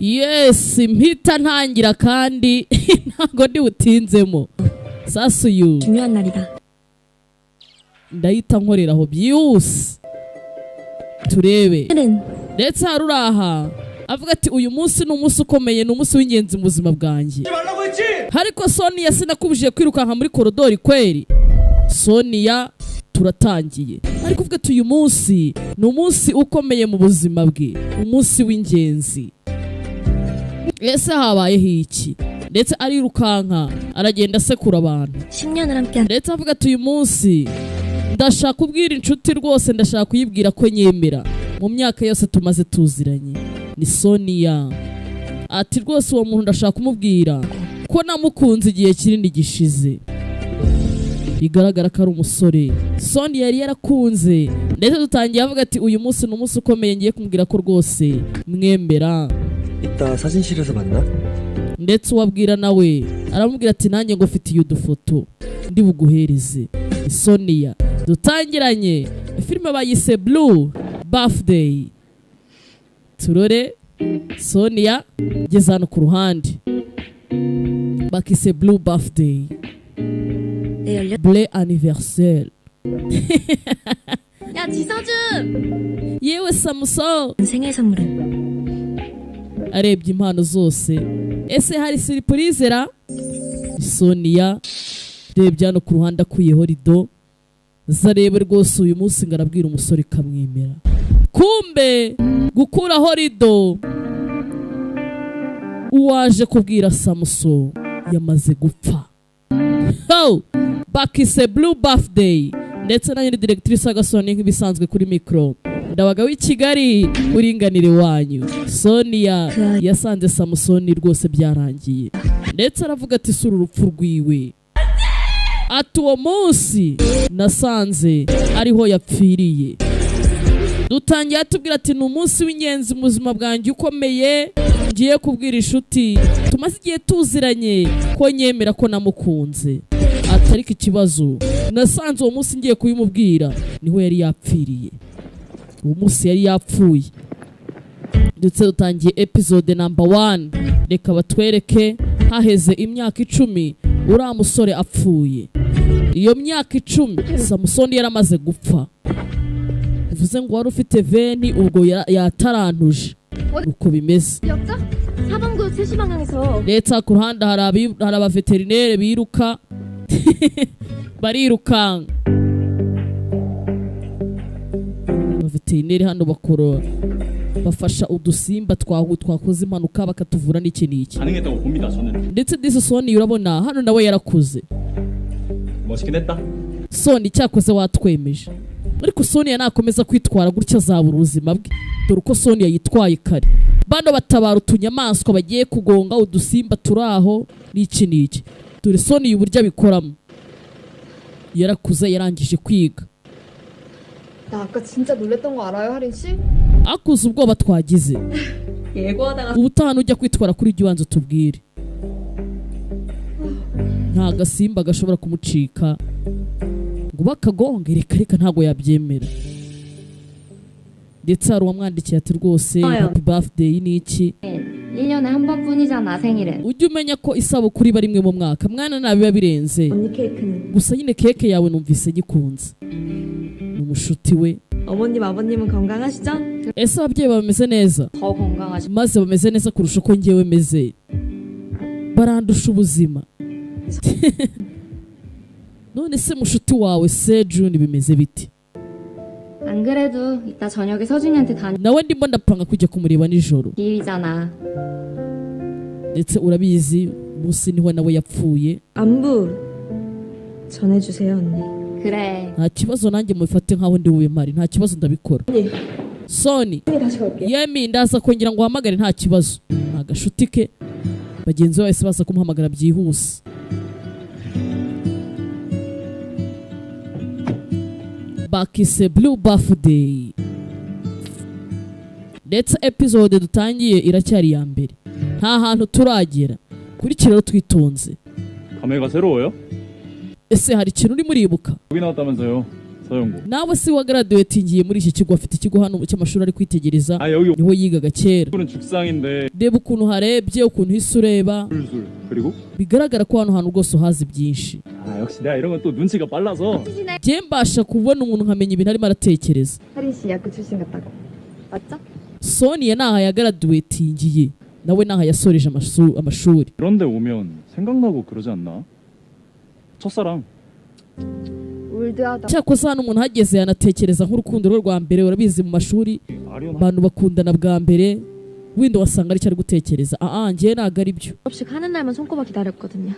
Yes, mpita ntangira kandi ntabwo ndi butinzemo. Sasa uyu 중요한 날이다. Ndahita nkorera aho byihuse turebe. 오늘은 Ndetse hari uri aha avuga ati: "Uyu munsi ni umunsi ukomeye, ni umunsi w'ingenzi mu buzima bwanjye." Ariko Sonia, sinakubujije kwirukanka muri korodori kweri? Sonia turatangiye, ariko uvuga ati uyu munsi ni umunsi ukomeye mu buzima bwe, umunsi w'ingenzi. Ese habayeho iki? Ndetse arirukanka aragenda asekura abantu. 10년을 함께한 Ndetse avuga ati: "Uyu munsi ndashaka kubwira inshuti, rwose ndashaka kuyibwira ko nyemera mu myaka yose tumaze tuziranye." Ni Sonia. Ati: "Rwose uwo muntu ndashaka kumubwira ko namukunze igihe kinini gishize." Bigaragara ko ari umusore Sonia yari yarakunze. Ndetse dutangiye avuga ati: "Uyu munsi ni umunsi ukomeye, ngiye kumubwira ko rwose mwemera." 이따 사진실에서 만나. Ndetse uwabwira nawe aramubwira ati: "Nanjye ngo mfitiye udufoto ndi buguhereze." Sonia dutangiranye filime bayise Blue Birthday. Turore Sonia ngeze hano ku ruhande, bakise Blue Birthday. 내 열려 Bleu anniversaire. 야, 지서준! Yewe Samuson! 생일 선물은 Arebye impano zose, ese hari surprise ra? Sonia rebye hano ku ruhande, akuyeho rido zarebe rwose uyu munsi ngo arabwira umusore ikamwemera. Kumbe gukuraho rido, uwaje kubwira Samuson yamaze gupfa. Ho bakise Blue Birthday. Ndetse na nyiri directrice Agasoni nk'ibisanzwe kuri mikoro, Ndabaga w'i Kigali, uringanire wanyu. Sonia yasanze Samusoni rwose byarangiye. Ndetse aravuga ati: "Sura urupfu rwiwe." Ati: "Uwo munsi nasanze ariho yapfiriye." Dutangiye atubwira ati: "Ni umunsi w'ingenzi mu buzima bwanjye ukomeye, ngiye kubwira inshuti tumaze igihe tuziranye ko nyemera, ko namukunze." Ati: "Ariko ikibazo, nasanze uwo munsi ngiye kubimubwira niho yari yapfiriye, uwo munsi yari yapfuye." Ndetse dutangiye episode number 1. Reka batwereke haheze imyaka 10 uriya musore apfuye. Iyo myaka 10 Samusoni yaramaze gupfa, bivuze ngo wari ufite 20 ubwo yatarantuje uko bimeze. 기억자? 4번구 7시 방향에서 Ndetse ku ruhande hari abaveterineri biruka, barirukanka. Abaveterineri hano bakora, bafasha udusimba twakoze impanuka bakatuvura n'iki n'iki. 가능했다고 봅니다 저는. Ndetse disi Soni urabona hano nawe yarakuze. 멋있긴 했다. Soni, cyakoze watwemeje, ariko Sonia nakomeza kwitwara gutya azabura ubuzima bwe. Dore uko Sonia yitwaye kare, bano batabara utunyamaswa bagiye kugonga, udusimba turi aho n'iki n'iki. Dore Sonia uburyo abikoramo, yarakuze, yarangije kwiga. 나 아까 진짜 놀랬던 거 알아요, 하린 씨? Akuze ubwoba twagize. 예고하다가 Ubutaha nujya kwitwara kuri ibyo ubanza utubwire. Nta gasimba gashobora kumucika ngo bakagonge, reka reka, ntabwo yabyemera. Ndetse hari uwamwandikiye ati: "Rwose happy birthday" ni iki. 1년에 한 번뿐이잖아, 생일은. Ujye umenya ko isabukuru iba rimwe mu mwaka mwana, ntabiba birenze. 언니 케이크는 Gusa nyine keke yawe numvise nyikunze. Ni umushuti we. 어머님 아버님은 건강하시죠? Ese ababyeyi bawe bameze neza? 더 건강하시. Maze bameze neza kurusha uko ngewe meze, barandusha ubuzima. None se mushuti wawe se June bimeze bite? 안 그래도 이따 저녁에 서준이한테 Nawe ndimo ndapanga kujya kumureba nijoro. 다녀일이잖아. Ndetse urabizi, umunsi niho nawe yapfuye. 안부 전해주세요, 언니. 그래. Nta kibazo, nanjye mubifate nkaho ndi bube mpari, nta kibazo, ndabikora. Soni. 다시 걸게요. Yemi, ndaza kongera ngo uhamagare, nta kibazo. Ni agashuti ke, bagenzi be bahise baza kumuhamagara byihuse. Bakise Blue Birthday. Ndetse episode dutangiye iracyari iya mbere, nta hantu turagera. Kurikira rero twitonze. 감회가 새로워요? Ese hari ikintu urimo uribuka? 여기 나왔다면서요. 서영고. Nawe si wa graduatingiye muri iki kigo? Afite ikigo hano cy'amashuri ari kwitegereza, 아 여기 niho yigaga kera. 오늘은 죽상인데 Reba ukuntu harebye, ukuntu uhise ureba, 술술 그리고 bigaragara ko hano hantu rwose uhazi byinshi. 아 역시 내가 이런 건 또 눈치가 빨라서 Njye mbasha kubona umuntu nkamenya ibintu arimo aratekereza. 하린 씨 약국 출신 같다고. 맞죠? Sonia ni aha yagaraduwetingiye, nawe ni aha yasoreje amashuri. 그런데 오면 생각나고 그러지 않나? 첫사랑 올드하다. Cyakoze hano umuntu ahageze yanatekereza nk'urukundo rwe rwa mbere. Urabizi mu mashuri 아리온 abantu bakundana bwa mbere, wenda wasanga aricyo ari gutekereza. Aa, njyewe ntabwo ari byo. 졸업식 하는 날만 손꼽아 기다렸거든요.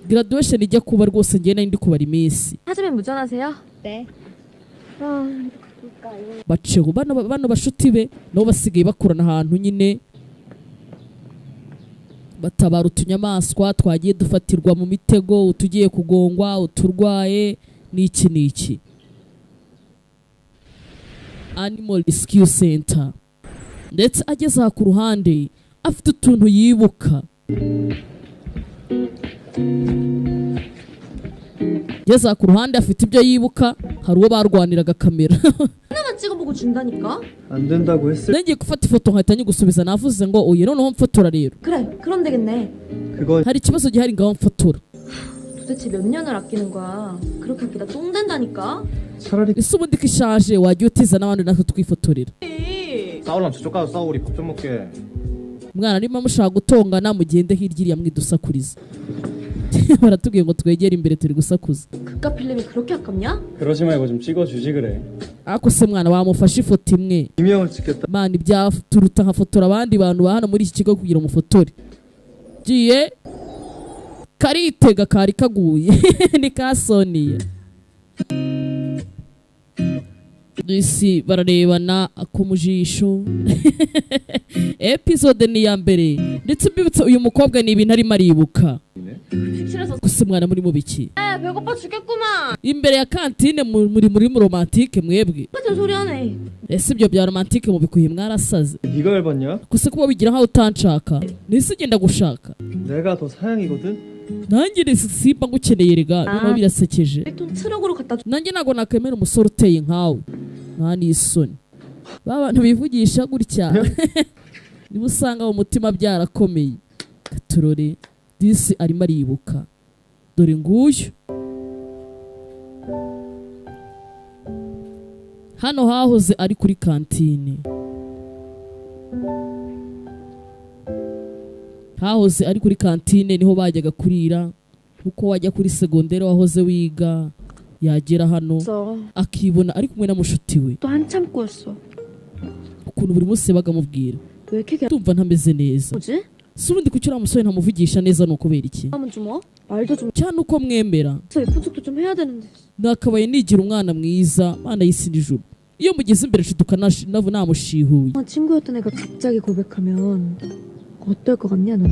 Graduation ijya kuba rwose njyewe nari ndi kubara iminsi. 하지만 무전하세요. 네. 아, Baceho bano bashuti be nabo basigaye bakorana ahantu nyine batabara utunyamaswa twagiye dufatirwa mu mitego, utugiye kugongwa, uturwaye n'iki n'iki. Animal Rescue Center. Ndetse ageze aha ku ruhande afite utuntu yibuka. Ageze aha ku ruhande afite ibyo yibuka, hari uwo barwaniraga kamera. 하나만 찍어보고 준다니까? 안 된다고 했을 Ngiye gufata ifoto nkahita nyigusubiza, navuze ngo oye, noneho mfotora rero. 그래, 그럼 되겠네. 그건 Hari ikibazo gihari, ngaho mfotora. 도대체 몇 년을 아끼는 거야? 그렇게 아끼다 똥 된다니까? 차라리 Ese ubundi ko ishaje wajya utiza n'abandi natwe twifotorera? 싸우려면 저쪽 가서 싸워. 우리 밥 좀 먹게. Mwana arimo mushaka gutongana, mugende hirya iriya mwidusakuriza. Baratubwiye ngo twegere imbere, turi gusakuza. 그깟 필름이 그렇게 아깝냐? 그러지 말고 좀 찍어주지 그래. Ariko se mwana wamufashe ifoto imwe? 익명을 찍겠다. Mwana ibyaturuta nkafotora abandi bantu ba hano muri iki kigo kugira umufotore. Giye karitega kari kaguye ni ka Soniya. Isi bararebana ako mu jisho. Episode ni iya mbere, ndetse mbibutsa uyu mukobwa ni ibintu arimo aribuka. Gusa mwana muri mu biki? 에, 배고파 죽겠구만. Imbere ya kantine muri mu romantique mwebwe? 같은 소리 하네. Ese ibyo bya romantique mubikuye? Mwarasaze. 네가 열받냐? Gusa kuba wigira nkaho utanshaka, nise ugenda gushaka. 내가 더 사양이거든. Nanjye ni simba ngukeneye rega, noneho birasekeje. 돈 트럭으로 갖다 줘. Nanjye ntabwo nakwemera umusore uteye nkawe, nta n'isoni. Ba bantu bivugisha gutya niba usanga mu mutima byarakomeye. Katurore disi arimo aribuka, dore nguyu hano hahoze ari kuri kantine, hahoze ari kuri kantine niho bajyaga kurira, kuko wajya kuri segondere wahoze wiga, yagera hano akibona ari kumwe na mushuti we. 또 한참 꼬였어. Ukuntu buri munsi bagamubwira, 왜 이렇게 ndumva ntameze neza. 뭐지? Si ubundi kuki uriya musore ntamuvugisha neza, ni ukubera iki? 하면 좀 어? 말도 좀 Cyane uko mwemera. 해서 예쁜 척도 좀 해야 되는데. Nakabaye nigira umwana mwiza, mana y'isi n'ijuru, iyo mugeze imbere nshiduka namushihuye. 아, 친구였던 애가 갑자기 고백하면 어떨 것 같냐 너?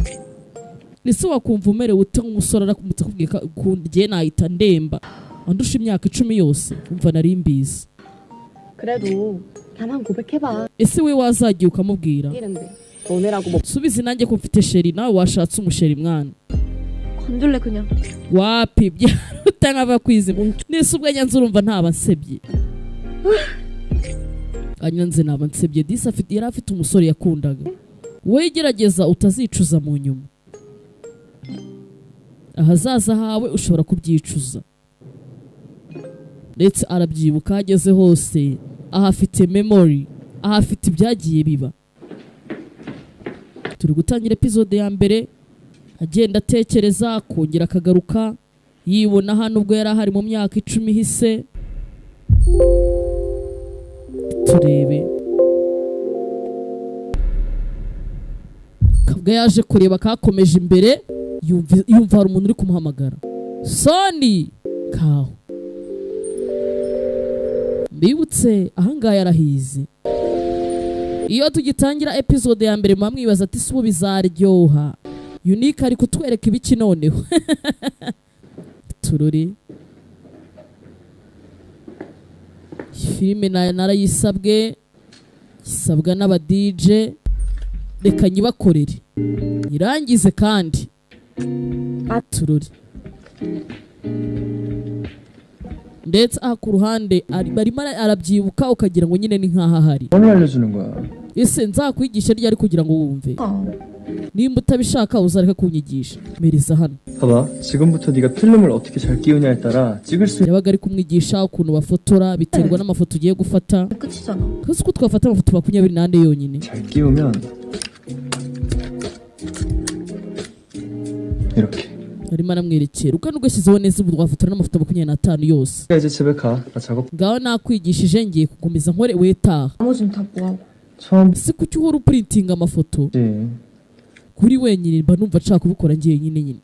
Ese wakumva umerewe ute nk'umusore aramutse akubwiye ko akunda? Njye nahita ndemba, andusha imyaka 10 yose, umva nari mbizi. 그래도 나만 고백해봐. Ese we wazagiye ukamubwira? 이런데 너네라고 뭐 Subizi nanjye ko mfite sheri, nawe washatse umusheri mwana. 건둘래 그냥. Wapi, byaruta nkava kwizima. Nese ubwo nyanze urumva ntaba nsebye? Anyanze naba nsebye. Disi afite, yari afite umusore yakundaga. Wowe gerageza utazicuza mu nyuma, ahazaza hawe ushobora kubyicuza. Ndetse arabyibuka ageze hose, ahafite memory, ahafite ibyagiye biba. Turi gutangira episode ya mbere, agenda atekereza akongera akagaruka yibona hano ubwo yari ahari mu myaka 10 ihise. Turebe kabwa yaje kureba kakomeje imbere, yumva hari umuntu uri kumuhamagara. Soni kaho mbibutse ahangaha yarahize. Iyo tugitangira episode ya mbere mwamwibaza ati si ubu bizaryoha, Unique ari kutwereka ibiki noneho? Turore filime narayisabwe, isabwa n'aba DJ, reka nyibakorere nyirangize kandi turore. Ndetse aha ku ruhande arimo arabyibuka ukagira ngo nyine ni nkaho ahari. 뭘 알려주는 거야? Ese nzakwigisha ryari kugira ngo wumve? Nimba utabishaka uzareka kunyigisha. Mereza hano. 봐봐. 지금부터 네가 필름을 어떻게 잘 끼우냐에 따라 찍을 수 Yabaga ari kumwigisha ukuntu bafotora biterwa n'amafoto ugiye gufata. 끝이잖아. Kasi uko twafata amafoto 24 yonyine. 잘 끼우면 이렇게. Arimo aramwerekera ukandi ugashyizeho neza ubu twafotora n'amafoto 25 yose. 야, 이제 집에 가. 나 작업 Ngaho nakwigishije ngiye gukomeza nkore wetaha. 나머지는 다 뭐하고? 처음 Si kuki uhora uprintinga amafoto 지. kuri wenyine? Mba numva nshaka kubikora njyenyine nyine.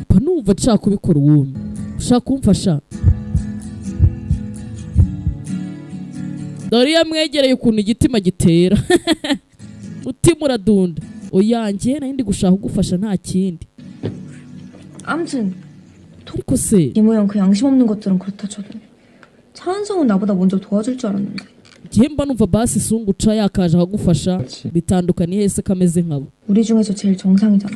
Mba numva nshaka kubikora uwumwe. Ushaka kumfasha? Dore iyo amwegereye ukuntu igitima gitera. Mutima uradunda. Oya njye nari ndi gushaka kugufasha nta kindi. 아무튼 Ariko se 이모형 그 양심 없는 것들은 그렇다 쳐도 차은성은 나보다 먼저 도와줄 줄 알았는데. njye mba numva basi sunguca yakaje akagufasha bitandukaniye hese kameze nkabo. 우리 중에서 제일 정상이잖아.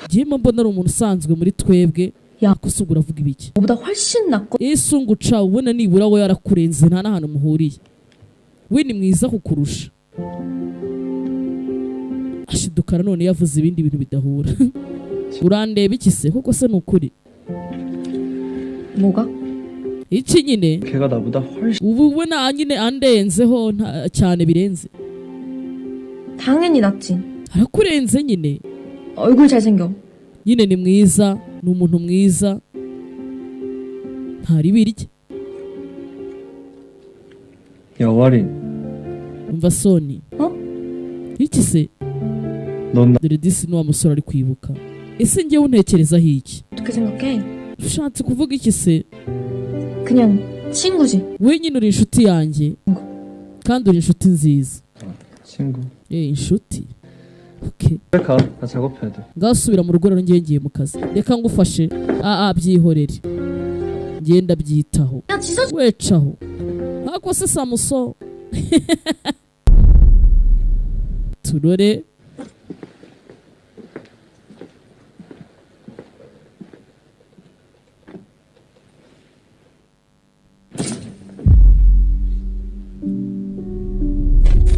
Njye mba mbona ari umuntu usanzwe muri twebwe. Ya. Ariko se ubwo uravuga ibiki? 너보다 훨씬 낫고 Isunguca ubona nibura we yarakurenze nta n'ahantu muhuriye. We ni mwiza kukurusha. Ashidukara none yavuze ibindi bintu bidahura. Urandeba iki se? Koko se ni ukuri? 뭐가? Iki nyine 걔가 나보다 훨씬 ubu we na nyine andenzeho cyane birenze. 당연히 낫지. Arakurenze nyine. 얼굴 잘생겨. Nyine ni mwiza, ni umuntu mwiza. Ntaribirye. 야, 와린. Umva Soni. 어? Iki se? 넌 나... Dore disi ni wa musore ari kwibuka. Ese njyewe untekerezaho iki? 어떻게 생각해? Ushatse kuvuga iki se? 그냥 친구지. We nyine uri inshuti yanjye kandi uri inshuti nziza. 친구. Inshuti. Okay. 집에 가. 나 작업해야 돼. Ngaho subira mu rugo rero ngiye ngiye mu kazi. Reka ngufashe. Ah byihorere. Ngenda byitaho. 야 지서 Wecaho. Ntako se Samuso. Turore.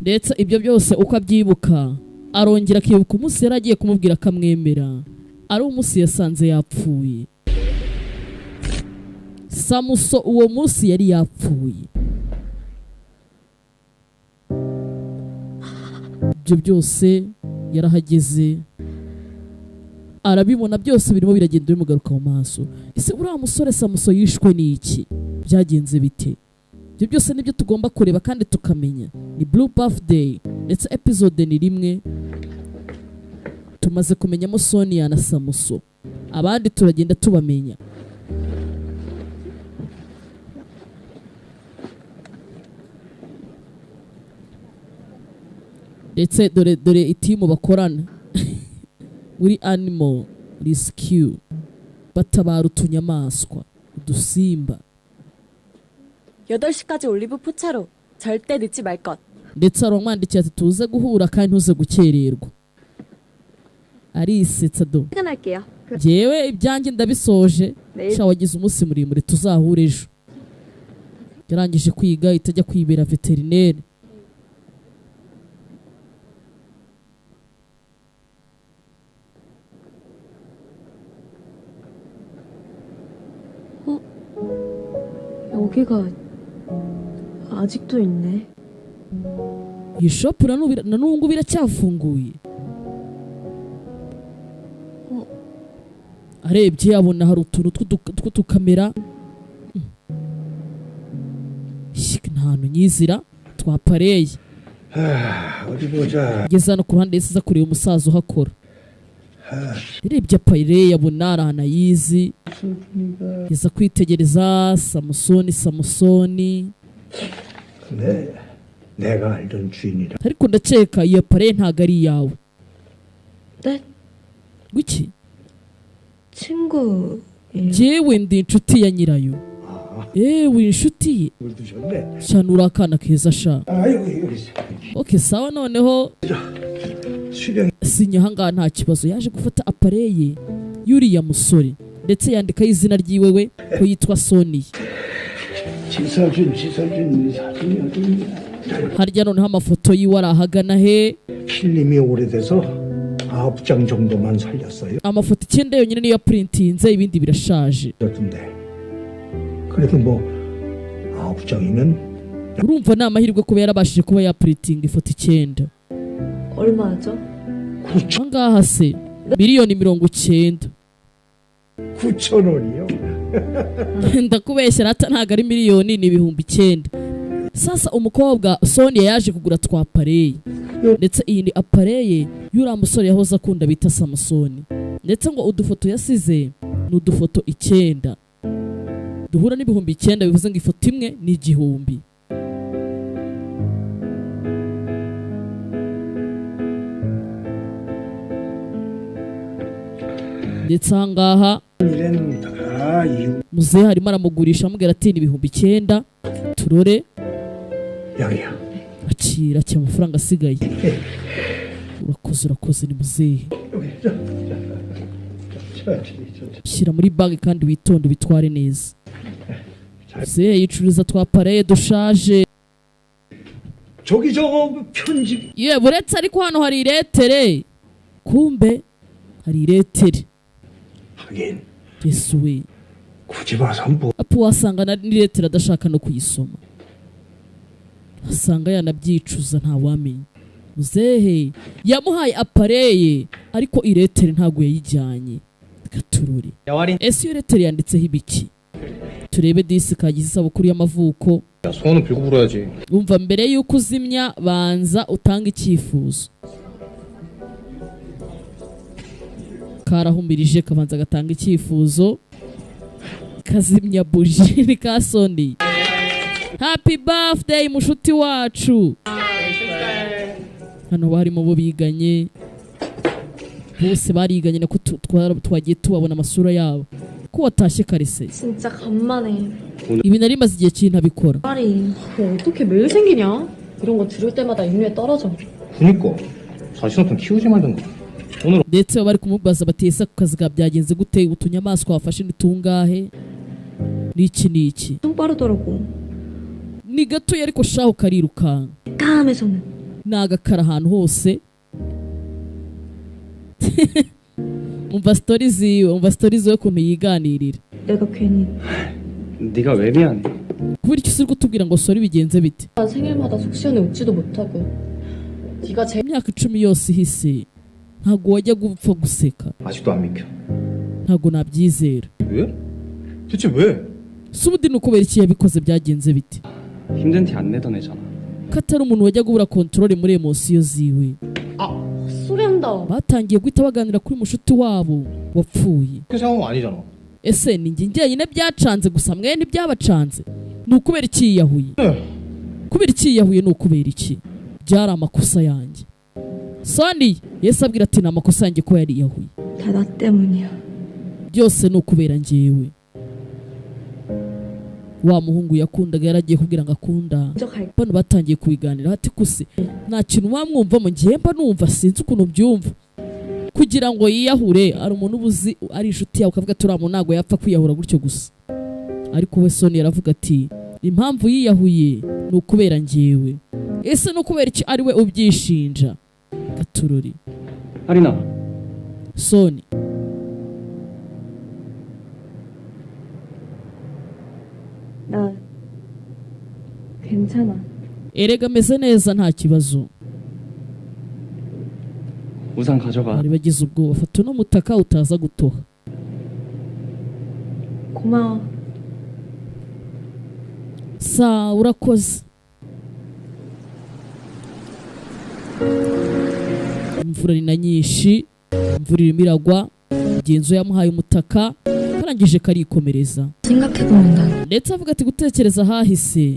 Ndetse ibyo byose uko abyibuka arongera akibuka umunsi yari agiye kumubwira akamwemera ari umunsi yasanze yapfuye. Samuso uwo munsi yari yapfuye. Ibyo byose yarahageze arabibona byose birimo biragenda bimugaruka mu maso. Ese uriya musore Samuso yishwe n'iki? Byagenze bite? Ibyo byose nibyo tugomba kureba kandi tukamenya. Ni Blue Birthday ndetse episode ni 1. Tumaze kumenyamo Sonia na Samuso, abandi turagenda tubamenya. Ndetse dore itimu bakorana muri Animal Rescue batabara utunyamaswa udusimba. 8시까지 올리브 포차로 절대 늦지 말 것. Ndetse aramwandikiye ati tuze guhura kandi ntuze gukererwa. Arisetsa do. 퇴근할게요. Njyewe ibyanjye ndabisoje. Sha wagize umunsi muremure tuzahure ejo. Yarangije kwiga itajya kwibera veterineri. 여기가 아직도 있네. Iyi shop na n'ubu ngubu iracyafunguye. Arebye abona hari utuntu tw'udukamera. Nta hantu nyizira twapareye. Ageze hano ku ruhande yahise aza kureba umusaza uhakora. Yarebye apareye abona ari ahantu ayizi. Ageza kwitegereza Samusoni Samusoni. 내가 알던 주인이라. Ariko ndakeka iyi apareye ntago ari iyawe. 네? Guki? 친구. Njyewe ndi inshuti ya nyirayo. Ewe inshuti ye. Cyane uri akana keza sha. Okay sawa noneho sinya ahangaha nta kibazo. Yaje gufata apareye yuriya musore. Ndetse yandikaho izina ryiwe we ko yitwa Sonia. 지서준 지서준 사진이 어디 있냐? Harya noneho amafoto yiwe ari ahagana he? 필름이 오래돼서 9장 정도만 살렸어요. Amafoto 9 yonyine niyo yapurintinze, ibindi birashaje. 그렇던데. 그래도 뭐 9장이면 Urumva ni amahirwe kuba yarabashije kuba yapurintinga ifoto 9. 얼마죠? Ahangaha se miliyoni 90. 9천 원이요. Ndakubeshya rata, ntabwo ari miliyoni, ni 9000. Sasa umukobwa Sonia yaje kugura twa appareil, ndetse iyi ni appareil y'uriya musore yahoze akunda bita Samusoni. Ndetse ngo udufoto yasize ni udufoto 9 duhura n'9000, bivuze ngo ifoto imwe ni 1000. Ndetse ahangaha 이런 아 이유 muzehe arimo aramugurisha, amubwira ati ni 9000 turore. 여기야. Akira, akira amafaranga asigaye. Urakoze, urakoze. Ni muzehe. 여기 자, 자, 자, 자, 자. Shyira muri banki kandi witonde, ubitware neza. Muzehe yicuruza twa appareil dushaje. 저기 저거 편지 Ye, buretse ariko hano hari iretere. Kumbe hari iretere. 하긴 Yesu we! 굳이 봐서 뭐 Apu wasanga n'iretere adashaka no kuyisoma, asanga yanabyicuza, ntawamenya. Muzehe yamuhaye appareil ariko iretere ntabwo yayijyanye. Gatururi, ese iyo retere yanditseho ibiki? Turebe. Disi kagize isabukuru y'amavuko. 야, 소원은 빌고 불어야지. Umva, mbere y'uko uzimya banza utange icyifuzo. Karahumirije, kabanza gatanga icyifuzo, kazimya buji. Ni ka Soni. Happy birthday mushuti wacu. Hano barimo bo biganye bose, bariganye nako twagiye tubabona amasura yabo. Ko watashye karise? 진짜 간만에. Ibi nari maze igihe kintabikora. 말이 뭐 어떻게 매일 생기냐? 이런 거 들을 때마다 인류에 떨어져. 그니까 자신 없으면 키우지 말든가. 오늘 Ndetse baba bari kumubaza bati ese ako kazi ka byagenze gute, utunyamaswa wafashe ni tungahe, n'iki n'iki. 좀 빠르더라고. Ni gatoya ariko shaho karirukanka. 다음에서는 Ni agakara ahantu hose. Umva story ziwe, umva story ziwe ukuntu yiganirira. 내가 괜히 네가 왜 미안해? Kubera icyo uri kutubwira ngo sorry, bigenze bite? 생일마다 속 시원히 웃지도 못하고 네가 제일 Imyaka 10 yose ihise ntabwo wajya gupfa guseka. 아직도 안 믿겨. Ntabwo nabyizera. 왜? 대체 왜? Si ubundi ni ukubera iki yabikoze, byagenze bite? 힘든 티 안 내던 애잖아. Ko atari umuntu wajya kubura contrôle muri émotion ziwe. 소리한다. Batangiye guhita baganira kuri mushuti wabo wapfuye. 그렇게 생각한 거 아니잖아. Ese ni njye njyenyine byacanze gusa, mwe ntibyabacanze? Ni ukubera iki yiyahuye? Kubera iki yiyahuye? Ni ukubera iki? Byari amakosa yanjye. Soni Yesu abwira ati ni amakosa yanjye ko yariyahuye. 다 나 때문이야. Byose ni ukubera njyewe. Wa muhungu yakundaga yaragiye kubwira ngo akunda. 먼저 갈게. Bano batangiye kubiganira ati kuse nta kintu wamwumvamo, ngiye mba numva sinzi ukuntu mbyumva kugira ngo yiyahure. Ari umuntu uba uzi ari inshuti yawe ukavuga ati uriya muntu ntabwo yapfa kwiyahura gutyo gusa. Ariko we Soni yaravuga ati impamvu yiyahuye ni ukubera njyewe. Ese ni ukubera iki ari we ubyishinja? Gatururi. 하린아, Soni. 나 괜찮아. Erega ameze neza, nta kibazo. 우산 가져가. Bari bagize ubwoba, fata uno mutaka utaza gutoha. 고마워. Sa urakoze. Imvura ni na nyinshi, imvura irimo iragwa. Mugenzi we yamuhaye umutaka, karangije karikomereza. 생각해보면 난 Ndetse avuga ati gutekereza ahahise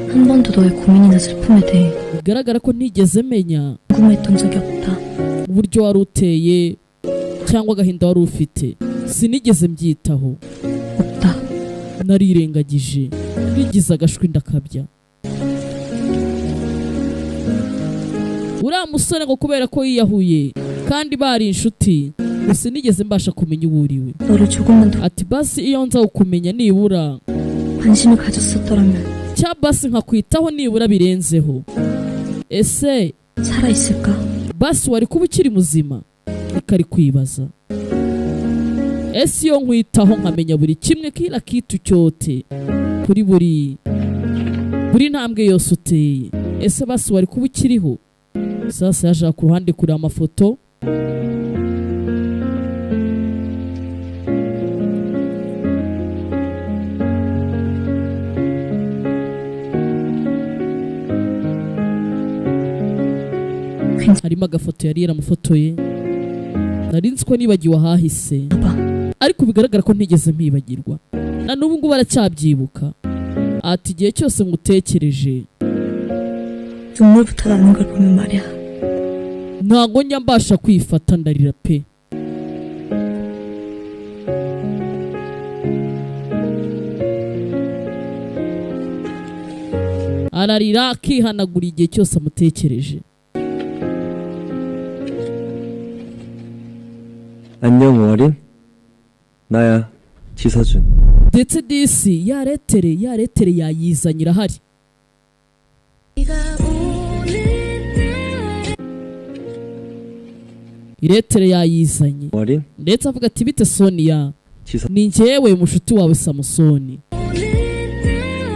한 번도 너의 고민이나 슬픔에 대해 bigaragara ko ntigeze menya 궁금했던 적이 없다. uburyo wari uteye cyangwa agahinda wari ufite, sinigeze mbyitaho. 없다. Narirengagije, bigize agashwi ndakabya. Uriya musore ngo kubera ko yiyahuye kandi bari inshuti, Gusa nigeze mbasha kumenya uwo uriwe. 너를 조금만 더 Ati basi iyo nza kukumenya nibura, 관심을 가졌었더라면 cya basi nkakwitaho nibura birenzeho, ese 살아있을까? Basi wari kuba ukiri muzima? Ikari kwibaza, ese iyo nkwitaho nkamenya buri kimwe, kila kitu cyote, kuri buri ntambwe yose uteye, ese basi wari kuba ukiriho? Sasa yaje ku ruhande kureba amafoto. Harimo agafoto yari yaramufotoye. Nari nzi ko nibagiwe ahahise, ariko bigaragara ko ntigeze mpibagirwa, na n'ubu ngubu aracyabyibuka. Ati igihe cyose ngutekereje, 눈물부터 나는 걸 보면 말이야. Ntabwo njya mbasha kwifata, ndarira pe. Ararira akihanagura igihe cyose amutekereje. 안녕 오아린. 나야 지서준. Ndetse disi ya letere, ya letere yayizanye irahari. Iletere yayizanye. 오아린. Ndetse avuga ati bite Sonia, 지서 ni njyewe mushuti wawe Samusoni.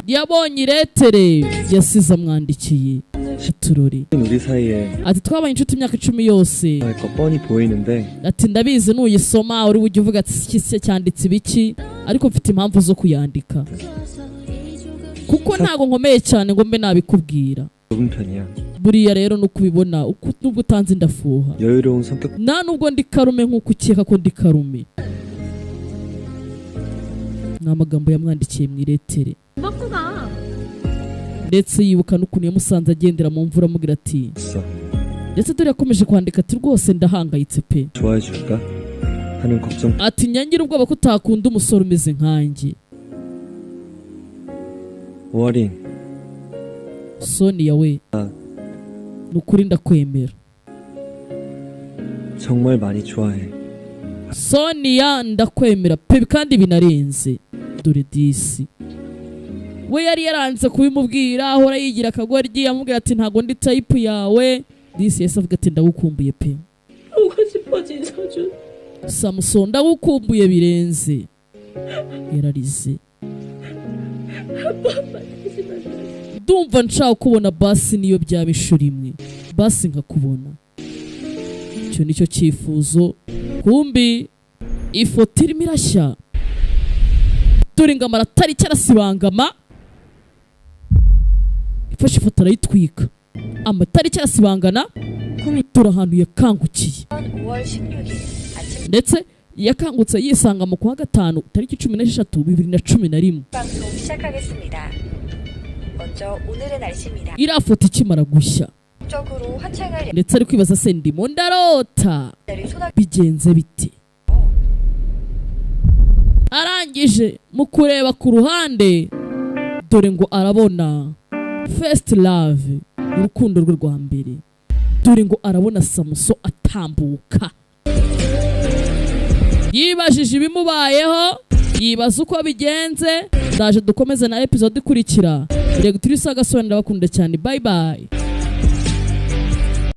Yabonye iletere yasize amwandikiye turori. 우리 사이에 Ati twabaye inshuti imyaka 10 yose. 할 거 뻔히 보이는데 Ati ndabizi nuyisoma uri bujye uvuga ati iki se cyanditse ibiki, ariko mfite impamvu zo kuyandika kuko ntago nkomeye cyane ngo mbe nabikubwira. 좁은 편이야. Buriya rero nuko ubibona uko nubwo utanzi ndafuha, 여유로운 성격 nta nubwo ndi karume nk'uko ukeka ko ndi karume. Ni amagambo yamwandikiye mu iretere. 먹고 가. Ndetse yibuka n'ukuntu yamusanze agendera mu mvura amubwira ati 있어. ndetse dore yakomeje kwandika ati rwose ndahangayitse pe. 좋아해 줄까 하는 걱정 Ati nyangira ubwoba ko utakunda umusore umeze nkanjye. 오아린. Sonia we, ni ukuri ndakwemera. 정말 많이 좋아해. Sonia ndakwemera pe kandi binarenze. Dore disi we yari yaranze kubimubwira, ahora yigira akagoryi amubwira ati ntago ndi type yawe. Disi yahise avuga ati ndagukumbuye pe. 보고 싶어 진서준. Samusoni ndagukumbuye birenze. Yararize. 다시 만나. Ndumva nshaka kubona basi niyo byaba inshuro imwe, basi nkakubona. Icyo nicyo cyifuzo. Kumbi ifoto irimo irashya, dore ngo amatariki arasibangama. Ifashe ifoto arayitwika, amatariki arasibangana. Dore ahantu yakangukiye, 5월 16일 아침 ndetse yakangutse yisanga mu kwa 5 tariki 16 2011. 방송 시작하겠습니다. 먼저 오늘의 날씨입니다. Iriya foto ikimara gushya, 적으로 화창할 ndetse ari kwibaza se ndimo ndarota, 날이 쏟아 bigenze bite? Arangije mu kureba ku ruhande, dore ngo arabona first love, urukundo rwe rwa mbere. Dore ngo arabona Samuso atambuka. Yibajije ibimubayeho, yibaza uko bigenze. Ndaje dukomeze na episode ikurikira. Rego turi sagasoni, ndabakunda cyane, bye bye.